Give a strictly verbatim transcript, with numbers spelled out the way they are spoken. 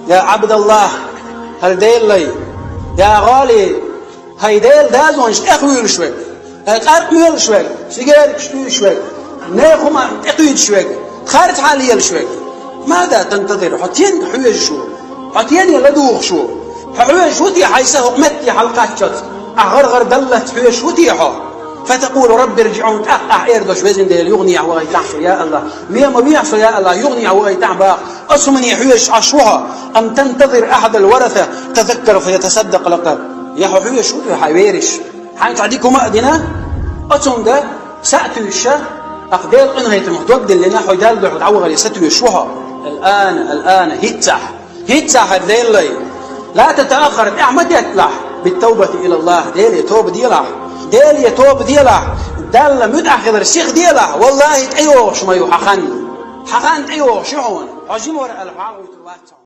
يا عبد الله, хӀай Делан лай, يا غالي, хӀай Делан дазонаш тӀехвуьйлуш верг, хӀай къаркъа моьлуш верг, сигаьркаш дуьйш верг, нехан хӀума тӀекхуьйдуш верг, харц хьал елаш верг. ماذا تنتظر, хьо стенга хьоьжуш ву? Хьо стене ладугӀуш ву? Хьо хьоьжуш ву те хьайса хӀокху метте хьалакхаччалц, ахь гӀар-гӀар даллалц хьоьжуш ву те хьо? فتقول رب ارجعون, тӀаккха ахь эр долуш: Везан Дела, юханехьа вахийтахьа со, я АллахӀ. Мема вехьа со, я АллахӀ, юханехьа вахийтахьа боху. Оцу хӀумане хьоьжуш Ӏаш ву хьо? أم تنتظر أحد الورثة يتذكر فيتصدق لك. Я хьо хьоьжуш ву те хьайн вераша, хьайна цхьа дика хӀума а дина, оцунга са а туьйсуш, тӀаккха Делан къинхетамах дог диллина, хьо Далла дуьхьал дӀавахаре сатуьйсуш ву хьо? الآن, الآن, хӀинццехь, хӀинццехь, хӀай Делан лай. لا تتأخر, тӀаьхьа ма детталахь, بالتوبة إلى الله, Деле тоба делахь. Деле тоба делахь. Далла муьтӀахь хилар сиха делахь. ВаллахӀи, тӀейогӀуш ма ю хьан хан. Хьан хан тӀейогӀуш ю хьуна. Хьо жима вара аьлла, хьо хьагӀуьйтур вац хьуна.